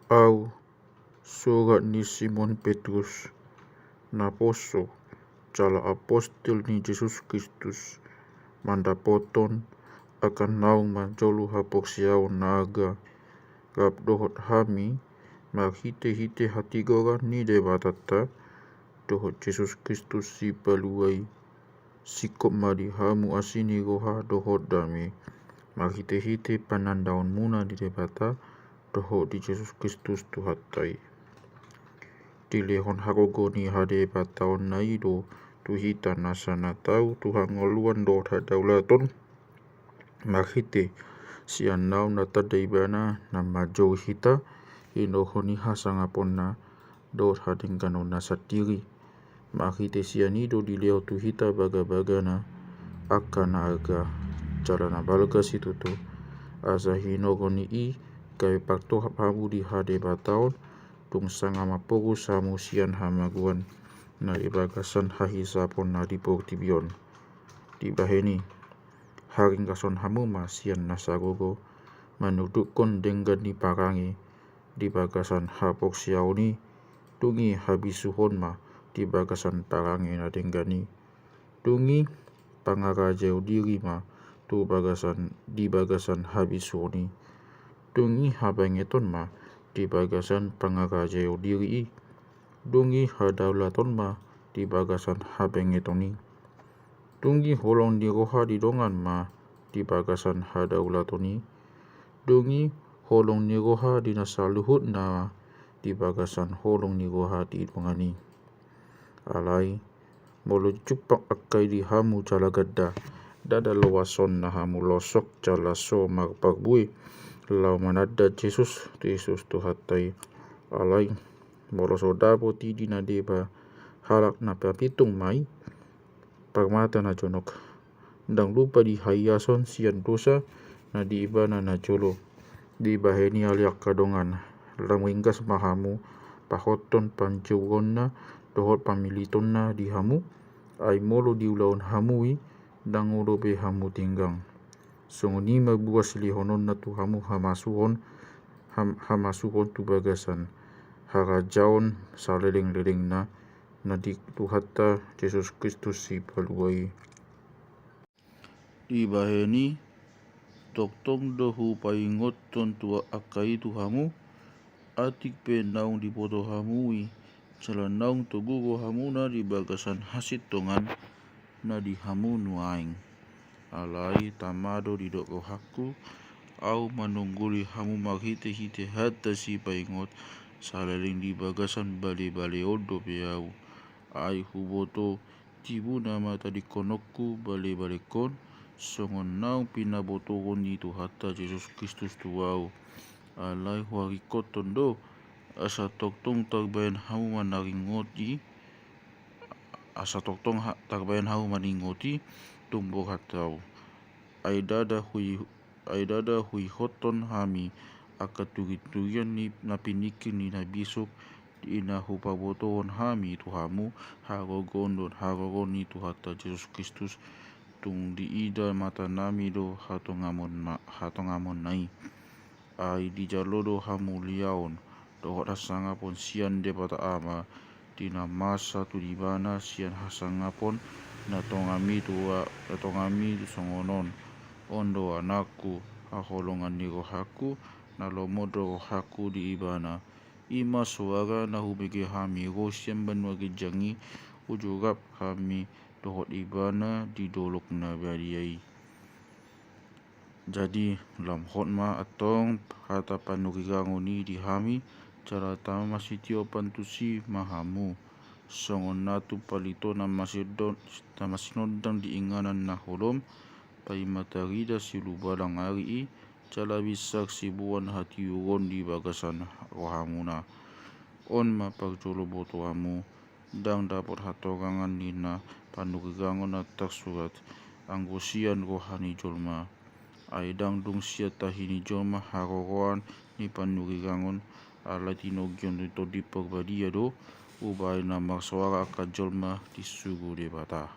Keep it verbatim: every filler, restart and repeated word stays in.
Au, surat ni Simon Petrus, naposo jala apostel ni Jesus Kristus, mandapothon angka naung manjalo haporseaon na arga, rap dohot hami, marhitehite hatigoran ni Debatanta dohot Jesus Kristus Sipalua i. Singkop ma di hamu asi ni roha dohot dame, marhitehite panandaonmuna di Debata dohot di Jesus Kristus Tuhanta i. Dilehon hagogoon ni hadebataonna i do tu hita nasa na tau tu hangoluan dohot hadaulaton, marhite sian naung na tanda Ibana na manjou hita, hinorhon ni hasangaponna dohot hadengganonna sandiri, marhite sian i do dilehon tu hita bagabagana angka na arga jala na balga situtu, asa hinorhon ni i gabe partohap hamu di hadebataon, tung sanga maporus hamu sian hamagoan na di bagasan hahisapon na di portibi on. Dibahen i, haringgason hamu ma sian na sagogo, manudukkon denggan ni parange di bagasan haporseaon i, dung i habisuhon ma di bagasan parange na denggan i, dung i pangarajeo diri ma tu bagasan, di bagasan habisuhon i, dung i habengeton ma di bagasan pangarajeo diri i, dung i hadaulaton ma di bagasan habengeton i, dung i holong ni roha di dongan ma di bagasan hadaulaton i, dung i holong ni roha di na saluhutna di bagasan holong ni roha di dongan i. Alai, molo jumpang angka i di hamu jala ganda, ndada loasonna hamu losok jala so marparbue, laho mananda Jesus Kristus Tuhanta i. Alai, molo so dapot i di na deba halak na papitung ma i, parmata na jonok, ndang lupa di haiason sian dosa na di ibana na jolo. Dibahen i ale angka dongan, lam ringgas ma hamu pahothon panjouonna dohot pamilitonna di hamu, ai molo diulahon hamu i, ndang olo be hamu tinggang. Songon i ma buas lehononna tu hamu hamasuon, ham-, hamasuon tu bagasan harajaon salelenglelengna na di Tuhanta Jesus Kristus Sipalua i. Dibahen i, tongtong do hupaingothon tu angka i tu hamu, atik pe naung diboto hamu i, jala naung togu rohamuna di bagasan hasintongan na di hamu nuaeng. Alai tama do didok rohangku, au manungguli hamu marhitehite hata sipaingot, saleleng di bagasan balebale on dope au. Ai huboto tibuna ma tadingkononku balebalengkon, songon naung pinabotohon ni Tuhanta Jesus Kristus tu au. Alai huharingkothon do, asa tongtong tarbahen hamu ma na ringot i, asa tongtong ha-, tarbahen hamu ma na ringot i, tung borhat au. Ai ndada hui-, ai ndada huihothon hami angka turiturian ni na piningkir ni na bisuk, di na hupabotohon hami tu hamu hagogoon dohot haroro ni Tuhanta Jesus Kristus, tung diida matanami do hatongamon ma-, hatongamonna i. Ai dijalo do hamuliaon dohot hasangapon sian Debata Ama, di na masa tu ibana sian hasangapon na tongam i tu a-, na tongam i tu songon on. On do anakku, haholongan ni rohangku, na lomo do rohangku di ibana. I ma soara na hubege hami ro sian banua ginjang i, uju rap hami dohot ibana di dolok na badia i. Jadi, lam hot ma antong hata panurirangonni di hami, jala tama masitiopan tusi ma hamu. Songon na tung palito na masindo-, na masinondang di inganan na holom, paima tarida silubalang ari i, jala binsar siboan hatiuron di bagasan rohamuna. On ma parjolo boto hamu, ndang dapot hatorangan ni na panurirangon na tarsurat, anggo sian roha ni jolma. Ai ndang dung sian tahi ni jolma haroroan ni panurirangon, ala tinogion ni Tondi Parbadia do, umbahen na marsoara angka jolma di surgo Debata.